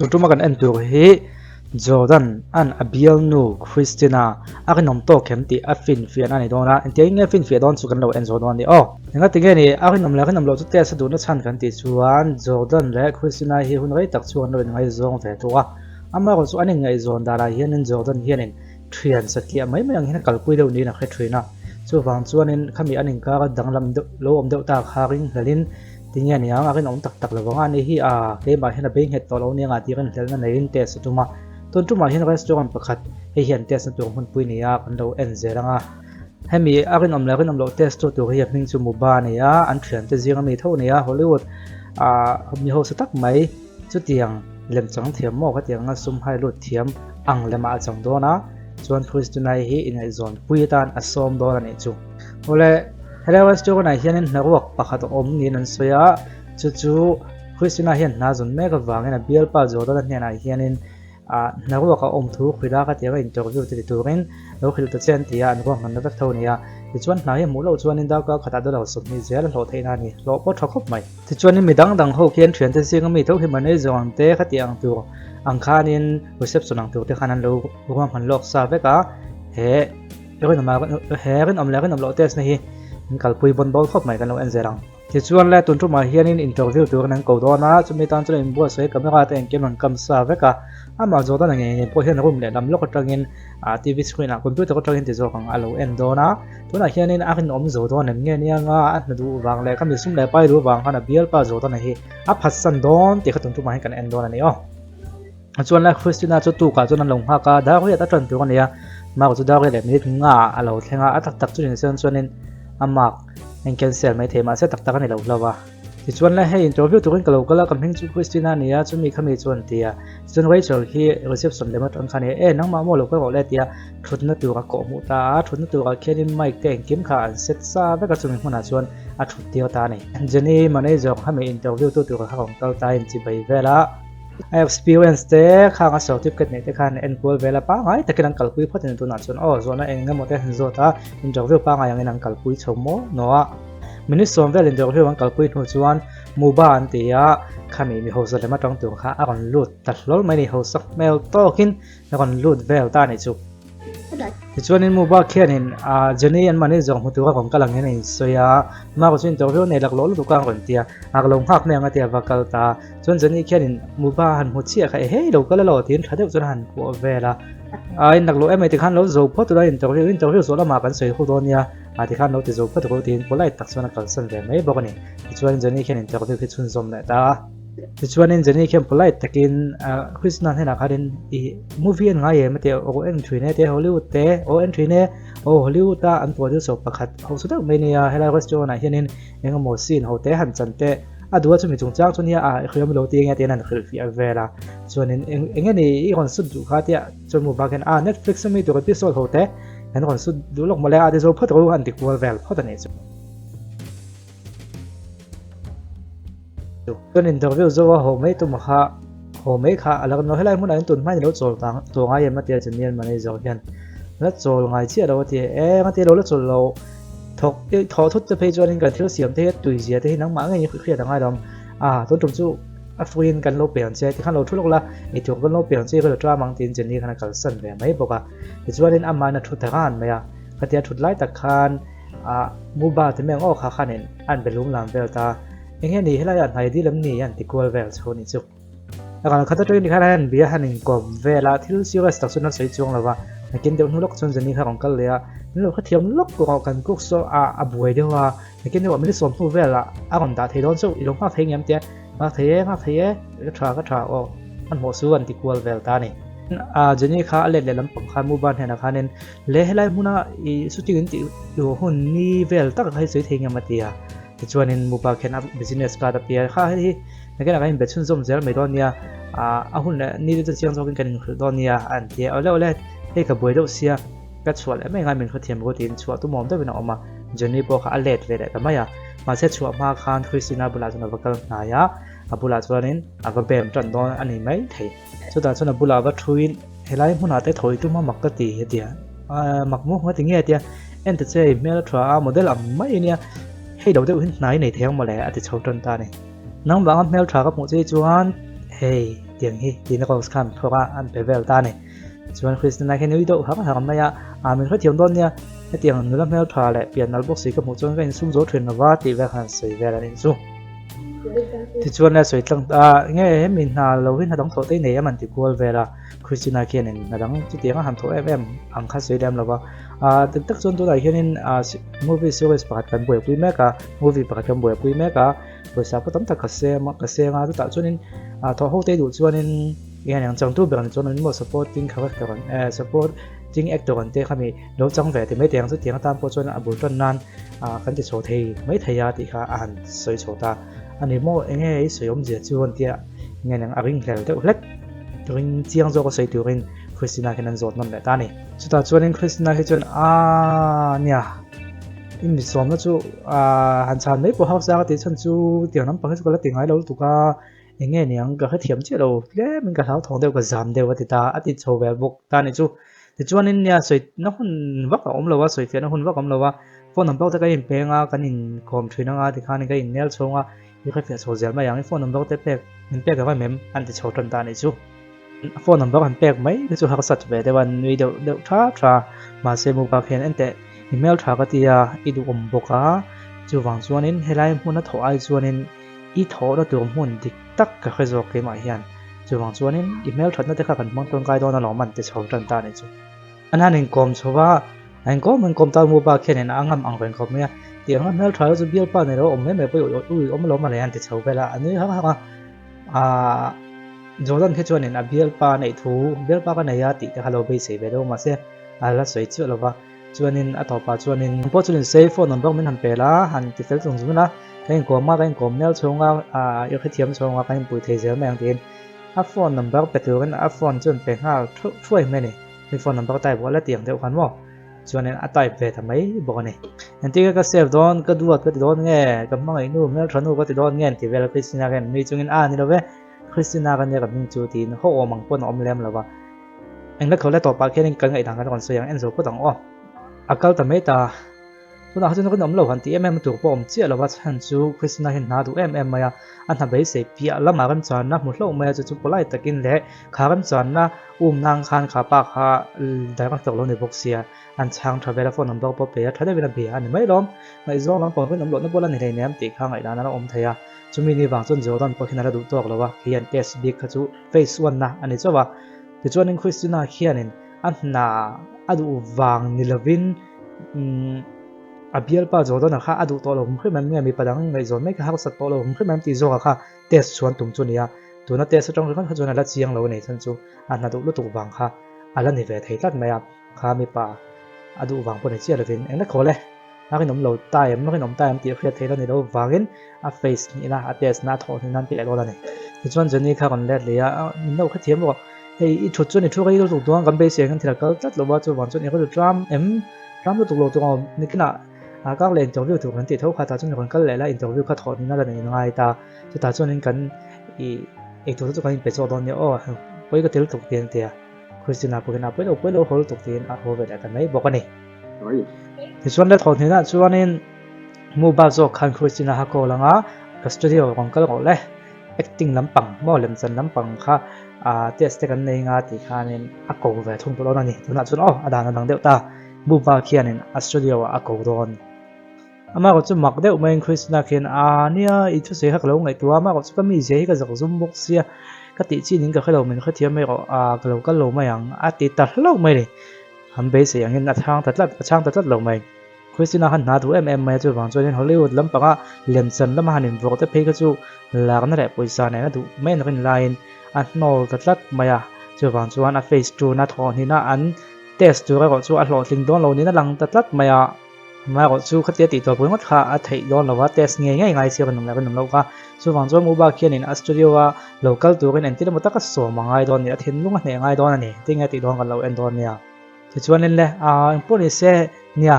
Tun tuma kan en tur hi Jordan an a bialnu Christina a rinawm tawk em tih a finfiahna a ni dawn a, engtiang in nge finfiah dawn chu kan lo en zawh dawn a ni aw. Engati nge ni a rinawm leh rinawm loh chu test a duhna chhan kan tih chuan Jordan leh Christina hi hun rei tak chu an lo inngaizawng ve tawh a, amaherawhchu an inngaihzawn danah hianin Jordan hianin thian satliah mai mai ang hian a kalpui deuh niin a hre thin a, chuvang chuanin khami an inkar a danglam deuh lo awm deuh ta kha ringhlelin tinge a niang a rinawm tak tak lo vang a ni hi a keimah hian a bei nghet tawh lo nia tih rinhlelhna neiin test a tum a, tun tumah hian restaurant pakhat hei hian test na tur hmunpui ni a kan lo en zel ang a, hemi a rinawm leh rinawm loh test tu tur hi a hming chu Muba a ni a, an thiante zinga mi tho a ni a, Hollywood ah mi hausa tak mai. Chutiang lem chang thiam maw ka ti ang a, sum hai lut thiam ang lemah a chang dawn a, chuan Christinai hi ingaihzawn pui atan a sawm dawn a nih chu. Awle, helai restaurant ah hianin hnaruak pakhat a awm niin an sawi a, chu chu Christina hian hna zawn mek avangin a bialpa Jordan-a hnenah hianin ah hnaruak a awm thu hrilh a, ka ti ang a interview te ti turin lo hrilh ta che an ti a, an ruahmanna vek tho a ni a. Tichuan hna hi hmuh loh chuanin darkar khatah dollar 20 zel a hlawh theihna a ni, hlawh pawh tha khawp mai. Tichuanin mi dang dang ho khian thiante zinga mi tho hi manager ang te kha tih ang tur ang khanin reception ang tur te khan an lo ruahman lawk sa vek a, he rinawm he rinawm leh rinawm loh test na hi an kalpui bawn dawn khawp mai kan lo en zel ang. Tichuan le tun tumah hianin interview turin an ko dawn a, chumi tan chuan inbuatsaih camera te engkim an kam sa vek a, amah Jordan-a ngei ngei pawh hian room lehlam lawk atangin ah TV screen ah computer atangin ti zawk ang a lo en dawn a, tunah hianin a rinawm zo dawn em nge nia nga a hna duh vang leh khami sum leh pai duh vang khan a bialpa Jordan-a hi a phatsan dawn tih kha tun tumah hian kan en dawn a ni aw. Chuan lai Christina chu tukah chuan an lo nghak a, dar riat a tan tur a ni a, mark chu dar riat leh minute nga a lo thleng a, a tak tak chu ni chuan chuanin a mark a in cancel mai thei mahse tak tak a ni lo hlauh a. Tichuan lai hei interview turin ka lo kal a, ka hming chu Christina a ni a, chumi khami chuan a ti a, tichuan Rachel hi reception lem atang khan e nangmah maw lo kal rawh le tia thutna tur a kawh hmuh ta a, thutna turah khianin mic te engkim kha an set sa vek a, chumi hmunah chuan a thut tir ta a ni. Jenny manager khami interview tu tur kha rawn kal ta a inchibai vel a. A experience te khang a certificate neih te khan en kual vel a pangai takin an kalpui phawt a ni tunah chuan aw zawhna eng emaw te han zawt a interview pangai angin an kalpui chho maw naw a minute sawm vel interview an kalpui hnu chuan Muba an ti a khami mi hausa lem atang tur kha a rawn lut ta hlawl mai a ni hausa hmel tawkin a rawn lut vel ta a nih chu. Tichuanin Muba khianin ah Jenny an mahni zawng hmu tura rawn kal ang hian a insawi a, Mark chu interview nei lak lawh lutuk a an rawn ti a, a lo nghak mai ang a ti a va kal ta a. Chuan Jenny khianin Muba a han hmu chiah kha e hei lo kal alo tiin tha deuh chuan a han kuah vel a, a in lak lawh em mai tikhan lo zo phawt ula interview interview zawh lamah kan sawi hu dawn nia ah tikhan lo ti zo phawt ru tiin polite tak chuan a kalsan ve mai bawk a ni. Tichuan Jenny khian interview khi chhunzawm leh ta a. Tichuanin Jenny khian polite takin Krishna hnenah khanin i movie en ngai em a ti a, aw en thin e te Hollywood te aw en thin e, aw Hollywood a an producer pakhat hausa deuh mai ania helai restaurant ah hianin eng emaw scene ho te han chan teh a duh a chumi chungchang chu nia a hriam lo ti enge tiin an hrilhfiah vel a, chuanin eng enge ni i rawn sut duh kha tia chuan mu bak hian a Netflix ami tur episode ho te an rawn sut duh lawk mawle a ti zo phawt ru an ti kual vel phawt a nih chu. Chuan interview zo a haw mai tum kha haw mai kha a la lo helai hmunah hian tun hmain ilo chawl tang tawh ngai em a tia Junior manager hian la chawl ngai chiah lo a ti eng a ti lo la chawl lo thawk thawh thut te phei chuanin kan thil siam te hi a tui zia te hi nangmah ngei hriat a ngai lo a tun tum chu a fuiin kan lo pe ang che tikhan lo thu lawk la eitur kan lo pe ang che ka lo tram ang tiin Jenny khan a kalsan ve mai bawk a tichuanin amah in a thu ta ran mai a khatia thut lai tak khan Ah Muba ti mai ang aw kha khanin an be lum lam vel ta. Eng nge ni helai ah hnai dil em ni an ti kual vel chho ni chu. A kal khat atangin tikhan an bia han inkawm vel a, thil serious tak chuan an sawi chuang lo va. Nakin deuh hnu lawk chuan Jenny kha rawn kal leh a, min lo hrethiam lawk rawh kan cook saw a a buai deuh a, nakin deuh ah min sawm hnu vel ah a rawn dah thei dawn chauh i lo nghak thei ngem tia nghak thei e nghak thei e ka tha ka tha aw hmanhmawh su an ti kual vel ta a ni. Ah Jenny kha a let leh lampang khan Muba hnenah khanin Le helai hmuna i shooting in tih duh hun ni vel tak a hei sawi thei ngem a ti a, tichuanin Mupa khian a business card a pe a, kha hei hi nakinah kan inbe chhunzawm zel mai dawn nia, ah a hun leh ni te chu chiang zawkin kan inhrilh dawn nia a an ti a, awle awle hei ka buai deuh sia ka chhuah leh mai ngai min hrethiam ru tiin chhuah tumawm deuhin a awm a, Jenny pawh kha a let ve leh ta mai a, mahse chhuah hma khan Christina bulah chuan a va kal hnai a, a bulah chuanin a va bem tan dawn a ni mai thei. Chutah chuan a bulah va thuin helai hmunah te thawi tum a mak ka ti a ti a, mak maw nga ti nge a ti a, en ta che i hmel a tha a model ang mai ania hei lo deuh hi hnai nei thei ang mawle a ti chho tan ta a ni. Nang vanga hmel tha ka hmuh che hi chuan hei Tiang hi tiin Rose khan phawrh a, an pe vel ta a ni. Chuan Christina khi nui deuh har har mai a, Aa min hrethiam dawn nia, hetiang nula hmeltha leh pian nalh bawk si ka hmuh chuan ka insum zo thin lova tih vel khan sawi vel a nih chu. Tichuan le sawi tlang ta nge hemi hna lo hi hna dang thawh te i nei em an ti kual vel a, Christina khian in hna dang chutiang a han thawh em em ang kha sawi lem lova. Aa dik tak chuan tunah hianin movie series pakhat kan buaipui mek a, movie pakhat kan buaipui mek a, Pawisa pawh tam tak ka sem a ka seng a chutah chuanin ah thawh ho te duh chuanin eng eng changtu ber ang chuan an maw supporting character an eh supporting actor an te kha mi lo chang ve ti mai thei ang chutiang atan pawh chuan a bul tan nan ah kan ti chho thei mai thei a tih kha a han sawi chho ta a ni maw eng nge i sawi awmzia chu an tia eng eng a ring hlel deuh hlek ring chiang zawk a sawi turin Christina khian an zawt nawn leh ta a ni chutah chuanin Christina hi chuan aaa nia. I mi sawmna chu aaa han chhan mai pawh hausa ka tih chhan chu tiang lampang hi chu ka la ti ngai lo lutuk a, eng nge niang ka hrethiam chiah lo tlemin ka hlauthawng deuh ka zam deuh a ti ta a ti chho vel bawk ta a nih chu. Tichuanin nia sawina hun vak a awm lo a, sawifiahna hun vak a awm lo a, phone number te kan inpeng a, kan inkawm thin anga tikhanin ka innel chhung a, i hrefiah chho zel mai ang i phone number te pek min pek ang em em an ti chho tan ta a nih chu. A phone number han pek mai te chu harsat ve deuh a, nui deuh deuh tha tha mahse mobile hian en teh i hmel tha ka ti a, i duhawm bawk a, chuvang chuanin helai hmuna thawh ai chuanin i thawhna tur hmun dik tak ka hre zawk keimah hian, chuvang chuanin i hmel thatna te kha kan hmang tangkai dawn alawm an ti chho tan ta a nih chu. An han inkawm chho va, a inkawm inkawm ta mobile khian in a ngam ang reng khawp mai a, tiang a hmel tha chu bialpa nei lo awm mai mai pawh i ui awm alawm a nei an ti chho vel a, a nui hak hak a, aaa. Jordan khi chuanin a bialpa neih thu bialpa ka nei a tih te kha lo beisei ve deuh mahse a la sawi chiah lo va, chuanin a tawpah chuanin pawh chuanin sei phone number min han pel a, han ti fel chung chung a, ka inkawm a, ka inkawm nel chhung a, aah i hrethiam chhung a, kan inpui thei zel mai ang tiin a phone number pe turin a phone chu an pe nghal thuai mai a ni, mi phone number type rual a ti ang deuh khan maw. Chuanin a type ve ta mai bawk a ni. Engtin ka save dawn, ka duat ka ti dawn nge, ka hmangaih nu, hmeltha nu ka ti dawn nge an ti vel a, Christina khian nui chungin a ni lo ve, Christina ka nia ka hming chu tiin haw awm ang pawn a awm lem lo va. Engla thaw le tawpah khianin kan ngaihdan kan rawn sawi ang, en zo phawt ang aw. A kal ta mai ta. Tunah kha chuan rinawm lo han ti em em tur pawh awm chiah lo va, chhan chu Christina hian hna duh em em mai a, a hna beisei piah lamah remchanna hmu hlauh mai a, chu chu polite takin leh kha remchanna um nang khan kha pa kha director lo ni bawk sia, an chhang tha vel a, phone number pawh pe a, tha deuhin a bia a ni mai lawm. Ngaihzawng lampang rinawm lohna pawh la ni hleinem tih kha ngaihdan a la awm thei a, chumi ni vang chuan Jordan pawh hian a la duh tawk lo a, khi an test bik kha chu phase one na a ni chauh a, tichuanin Christina khianin a hna a duh vang ni lovin umm a bialpa Jordan-a kha a duh tawh lo hrim em nge mipa dang ngaihzawn mai kha harsat tawh lo hrim em tih zawkah kha test chhuan tum chu a ni a, tuna test atang ringawt kha chuan a la chiang lo a ni chhan chu a hna duh lutuk vang kha a la ni ve thei tlat mai a, kha mipa a duh vang pawh ni chiah lovin engla khawl e a rinawm lo ta em a rinawm ta em tih hriat theih la ni lo vangin a face hnihna a test na a thawh hnih nan tih leh dawn a ni. Tichuan Jenny kha a rawn let leh a, min lo hrethiam rawh. Hei i thut chuan i thu rei lutuk dawn kan beisei ang thil a kal tlat lo a chuvang chuan i rilru tlam em tlam lutuk lo tur ang nikinah ah kar leh interview tur kan tih tho kha tah chuan i rawn kal leh la interview kha thawh nihna la nei ngai ta chutah chuanin kan i eitur te chu kan inpe chawk dawn nia aw pawi ka ti lutuk tiin a ti a Christina pawhin a pawi lo pawi lo haw lutuk tiin a haw ve leh ta mai bawk a ni. Tichuan le thawh hnihna chuanin mobile zawk khan Christina kha call anga ka studio rawn kal rawh le. Acting lampang maw lemchan lampang kha ah test te kan nei nga tih khanin a ko ve thung tawh dawn a ni. Tunah chuan aw a dan a dang deuh ta. Bupa khianin a studio ah a ko dawn. Amah erawh chu mak deuh maiin Krishna khian aa nia i thusawi kha ka lo ngaihtuah a, amah erawh chu ka mizia hi ka zak zum bawk sia ka tih chin in ka hrelo min hrethiam mai rawh aa ka lo kal lo mai ang a ti ta hlauh mai a ni. An beisei angin a chhang ta tlat a chhang ta tlat lo mai. Christina khan hna duh em em mai a, chuvang chuanin Hollywood lampanga lemchan lama han invuak te phei kha chu lakna leh pawisa nena duh mai an rin laiin a hnawl ta tlat mai a, chuvang chuan a face tuna thawhhnihna an test tur erawh chu a hlawhtling dawn lo niin a lang ta tlat mai a, amaherawh chu khatia tih tawp ringawt kha a theih dawn lo va, test ngei ngei ngai si a rinawm leh rinawm loh kha, chuvang chuan Mubak hianin a studio a lo kal turin entir emaw taka sawm a ngai dawn a ni, a thinlung a hneh ngai dawn a ni, tinge tih dawn kan lo en dawn nia. Tichuanin le, aah engpawh ni se, nia,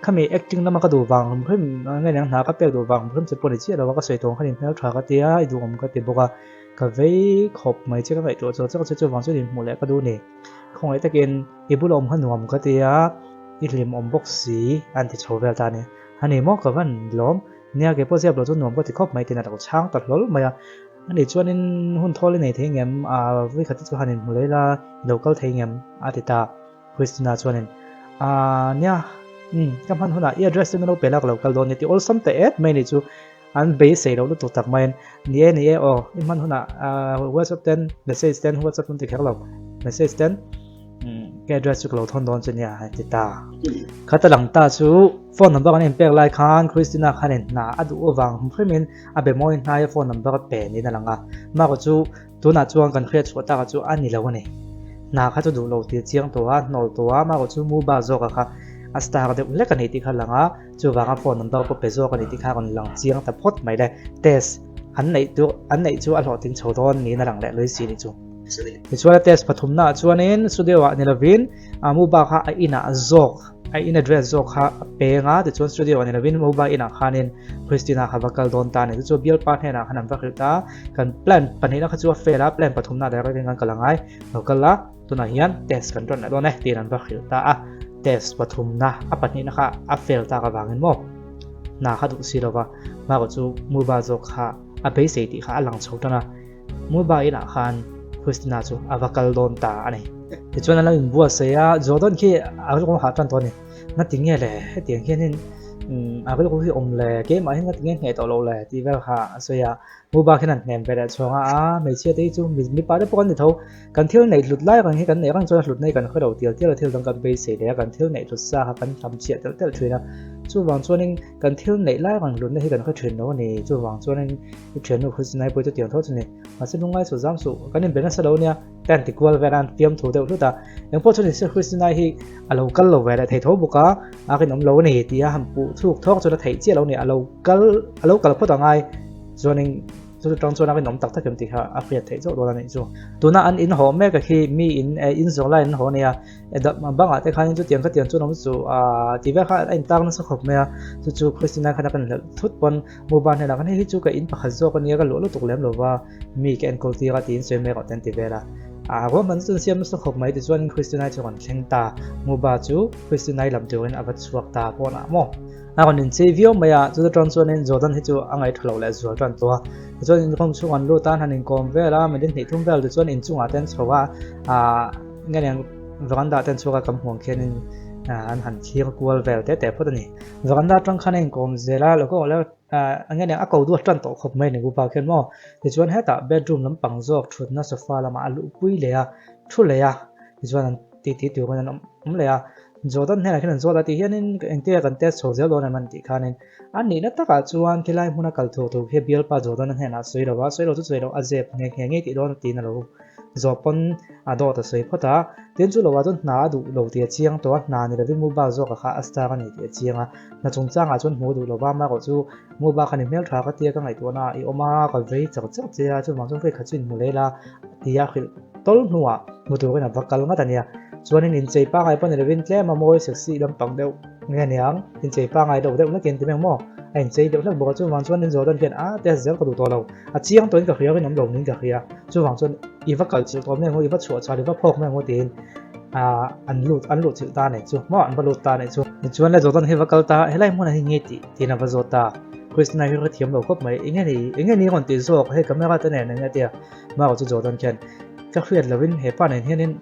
khami acting lama ka duh vang hrim hrim, nge nang hna ka pek duh vang hrim hrim che pawh ni chiah lo a, ka sawi tawng khan in hmeltha ka ti a, i duhawm ka ti bawk a, ka vei khawp mai che ka ngaihtuah chawk chawk che chuvang chuan inhmuh leh ka duh ni. Khawngaih takin i bula awm kha nuam ka ti a, i hlimawm bawk si a an ti chho vel ta a ni. A ni maw ka van lawm, nia keipawh ziap lo chu nuam ka ti khawp mai tiin a lo chhang ta hlawl mai a. Ani chuanin hun thawl i nei thei ngem? Aa vawikhat te chu han inhmu leh ila i lo kal thei ngem? a ti ta. Christina chuanin, Aa nia, umm ka hman hunah i address te min lo pe la ka lo kal dawn nia ti awlsam ta et mai nih chu an beisei loh lutuk tak maiin, Ni e, ni e aw, i hman hunah WhatsApp ten message ten WhatsApp an ti kher lo, message ten ka address chu ka lo thawn dawn che nia a ti ta. Khata lang ta chu phone number an inpek lai khan Christina khanin hna a duh avang hrim hrimin a be mawi hnaia phone number a pe niin a lang a, Marco chu tunah chuan kan hriat chhuah takah chu a ni lo a ni. Hna kha chu duh lo tih a chiang tawh a, hnawl tawh a, Marco chu mobile zawkah kha a star deuh hlek a ni tih kha a lang a, chuvanga phone number pawh pe zawk a ni tih kha a rawn lang chiang ta phawt mai le. Test an neih tur an neih chu a hlawhtling chho dawn niin a lang leh lui si nih chu. Tichuan a test pathumnaah chuanin studio ah ni lovin a mobile kha a inah zawk a in address zawk kha a peng a, tichuan studio ah ni lovin mobile inah khanin Christina kha va kal dawn ta a ni. Chu chu bialpa hnenah khan an va hrilh ta a, kan plan pahnihna kha chu a fail a, plan pathumna direct in kan kal angai lo kal a, tunah hian test kan rawn leh dawn e tiin an va hrilh ta a, test pathumna a pahnihna kha a fail tak avangin maw hna kha duh si lova, hmarawh chu mobile zawk kha a beisei tih kha a lang chho tan a. Mobile inah khan Christina chu a va kal dawn ta a ni. Tichuan an lo inbuatsaih a, Jordan khi a rilru hah tan tawh a ni. Ngati nge le, hetiang hianin a rilru hi awm le, keimah hi ngati nge hneh tawh loh le tih vel kha a sawi a. Mobile khian an hnem ve leh chhuang a, a hmeichhia te hi chu mipa te pawh kan ni tho. Kan thil neih hlut lai reng hi kan neih reng chuan a hlutna hi kan hre lo tial tial a, thil dang kan beisei leh a, kan thil neih hlut sa kha kan hlamchhiah telh telh thin a. Chuvang chuanin kan thil neih lai reng hlutna hi kan hre thin lo a ni. Chuvang chuanin I thiannu kha chu Naipui chu tiang tho chu ni. Mahse lungngai suh zam suh, kan inbe nasa lo nia, ka han ti kual vel a, an fiam tho deuh hlut a. Engpawh chu ni se Christina hi a lo kal lo ve leh thei tho bawk a, a rinawm lo a ni tia han puh thluk thawk chuan a theih chiah lo ni, a lo kal a lo kal phawt a ngai chuanin chu tang chuan a rinawm tak tak em tih kha a hriat theih chauh dawn a nih chu. Tuna an in haw mek a khi mi in in zawng lai an haw ania, Bangah te khanin chutiang khatiang chuan awm suh a ti vel kha a intak nasa khawp mai a, chu chu Christina khan a kan hlelh thut pawn mobile hnenah khan hei hi chu ka in pakhat zawk ania ka luah lutuk lem lova mi ka enkawl tir a tiin sawi mai rawh te an ti vel a, a ruahmanna chu an siam nasa khawp mai tichuan Christina chu a rawn thleng ta, mobile chu Christina lam turin a va chhuak ta pawnah maw. A rawn inchei viau mai a, chuta tang chuanin Jordan hi chu a ngaihṭha lo leh zual tan tawh a. Tichuan inkhawm chhung an lut a, an han inkawm vel a, minute hnih thum vel tichuan inchungah te an chho a, aah nge niang veranda te an chhuak a kam huang khianin an han thlir kual vel te te phawt a ni. Veranda atang khan a inkawm zel a, lo kawng leh aah nge niang a ko duat tan tawh khawp mai a ni upa khian maw. Tichuan hetah bedroom lampang zawk thutna sofa lamah a luhpui leh a, thu leh a, tichuan an titi turin an awm leh a. Jordan hnenah khian an zawt a tih hianin engtia kan test chho zel dawn em an tih khanin a nihna takah chuan khilai hmuna kal thur tur khi bialpa Jordan-a hnenah a sawi lo a, sawi lo chu sawi lo a zep nghe nghe ngei tih dawn tiin a lo zawh pawn a dawt a sawi phawt a, tin chu lovah chuan hna a duh lo tih a chiang tawh a, hna ni lovin mobile zawkah kha a star a ni tih a chiang a, hna chungchangah chuan hmuh duh lova amaherawh chu mobile khan i hmeltha ka tia ka ngaihtuahna ah i awm a, ka vei chak chak che a, chuvang chuan vawikhat chu inhmu leh la tia hrilh tawl hnuah hmu turin a va kal ngat a nia. Chuanin inchei pangai pawh ni lovin tlem a mawi sexy lampang deuh nge aniang, inchei pangai deuh deuh hlakin ti mai ang maw? A inchei deuh hlek bawk a, chuvang chuan Jordan hian a test zel ka duh tawh lo, a chiang tawhin ka hria rinawm lo niin ka hria, chuvang chuan i va kal chilh tawh mai ang u, i va chhuah chhal, i va phawk mai ang u tiin an lut an luh chilh ta a nih chu maw, an va lut ta a nih chu. Tichuan le Jordan hi va kal ta, helai hmunah hi nge tih tiin a va zawt ta, Christina hi hrethiam lo khawp mai, enge ni, enge ni rawn tih zawk, hei camera te nen enge tia. Mao chu Jordan khian ka hriat lovin he pa nen hianin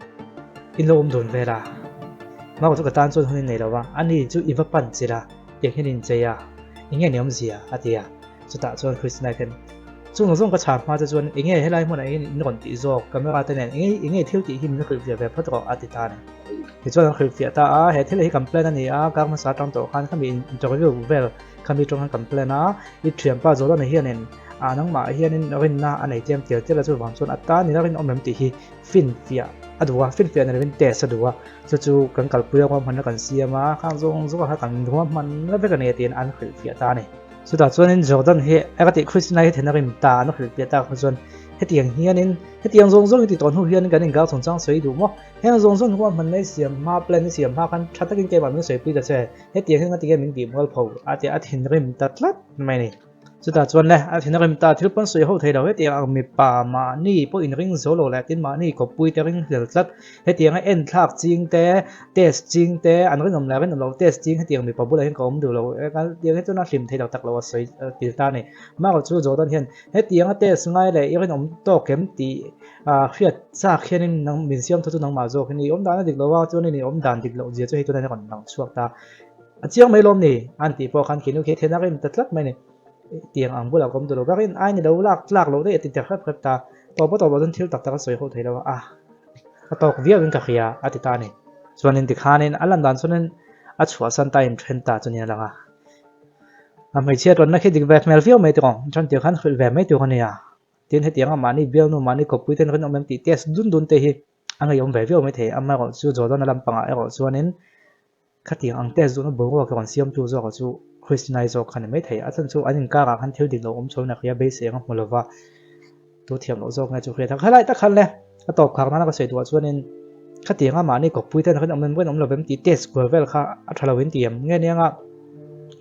in lo awm dun vel a, Mao chu ka tan chuan hun in nei lo va, ani chu i va pan chilh a, tiang hian in chei a, enge ni awmzia a ti a, chutah chuan Christina khian chung zawng zawng ka chhar hma che chuan enge helai hmunah hian in rawn tih zawk camera te nen enge enge thil tih hi min hrilhfiah ve phawt rawh a ti ta a ni. Tichuan an hrilhfiah ta a, he thil hi kan plan a ni a, kar hmasa atang tawh khan khami interview vel khami tawng khan kan plan a, i thianpa Jordan-a hianin Ah nangmah hianin rinna a nei tlem tial tial a chuvang chuan a tan ila rinawm em tih hi finfiah a duh a, finfiah ni lovin test a duh a, chu chu kan kalpui a ruahmanna kan siam a, khang zawng zawng kha kan ruahmanna vek a ni tiin an hrilhfiah ta a ni. Chutah chuanin Jordan hi a ka tih Christina hi then a rim ta an hrilhfiah tak kha chuan hetiang hianin hetiang zawng zawng i ti tawh hnu hian kan inkar chungchang sawi duh maw? Heng zawng zawng ruahmanna i siam hma plan i siam hma khan tha takin keimah min sawipui ta che, hetiang hian ngatinge min tih mualpho a tia a thinrim ta tlat mai a ni. Chutah chuan le, a thin a rim ta, thil pawn sawi ho thei lo, hetiang ang mipa mahni pawh inring zo lo leh tin mahni kawppui te ring hlel tlat, hetianga enthlak ching te, test ching te, an rinawm leh rinawm lo test ching hetiang mipa bulah hian ka awm duh lo, hetiang hi chuan a hlim thei lo tak lo a sawi tir ta a ni. Amaherawhchu chu Jordan hian hetianga test ngai leh i rinawm tawk em tih hriat chak hianin nang min siam thu chu nangmah zawk hi ni, i awm dan a dik lo a, chuanin i awm dan dik loh zia chu hei tunah hian a rawn lang chhuak ta. A chiang mai lawm ni? An tih pawh khan kinu khi then a rim ta tlat mai ni. Tiang ang bulah ka awm duh lo bakin ai ni lo lak tlak loh daih a ti ta hrep hrep ta. Tawpa tawpah chuan thil tak tak a sawi ho thei lo a, a tawk viauin ka hria a ti ta a ni. Chuanin tikhanin a lan dan chuanin a chhuahsan ta in then ta chu nia lang a. A hmeichhia tawnna khi dik ve hmel viau mai tawng, chuan tiang khan hrilh ve mai tur a nia. Tin hetianga mahni bialnu mahni khawpui ten rinawm em tih test dun dun te hi a ngeiawm ve viau mai thei. Amaherawhchu Jordan-a lampangah erawh chuanin Khatiang ang test duhna boruak rawn siamtu zawka chu Christina-i zawk kha ni maithei. A chhan chu an inkarah khan thil dik lo awm chhoin a hria beisei ang a hmu lova, tu thiam loh zawk nge chu hriat a. Khalai tak khan le, a tawp khak nana ka sawi duhah chuanin khatianga mahni kawppui ten rinawm em rinawm lovem tih test kual vel kha a tha lo in ti em nge nianga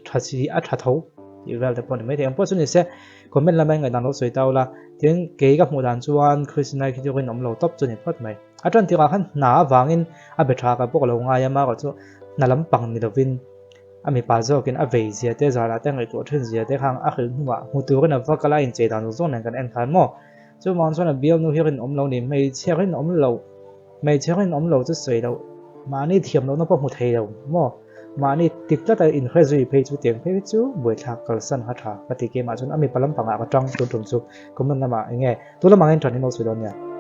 tha si a tha tho tih vel te pawh ni maithei. Engpawh chu ni se comment lama in ngaihdan lo sawi ta ula, tin kei ka hmuh dan chuan Christina-i khi chu rinawm lo tawp chu ni phawt mai. A tan tirah khan hna avangin a be tha ka pawh ka lo ngai a, amaherawh chu hna lampang ni lovin a mipa zawkin a vei zia te, zanah te ngaihtuah thin zia te khang a hrilh hnuah hmu turin a va kal a, inchei dan zawng zawng nen kan en khan maw. Chuvang chuan a bialnu hi rinawm lo ni, hmeichhe rinawm lo, hmeichhe rinawm lo chu sawi loh, mahni thiam lohna pawh hmu thei lo maw, mahni tik tlat a inhre zui phei chu tiang phei chu buaithlak kalsan kha tha ka ti keimah chuan a mipa lampangah ka tang tun tum chu comment lamah eng nge tu lamah nge in tan hi maw sawi dawn nia.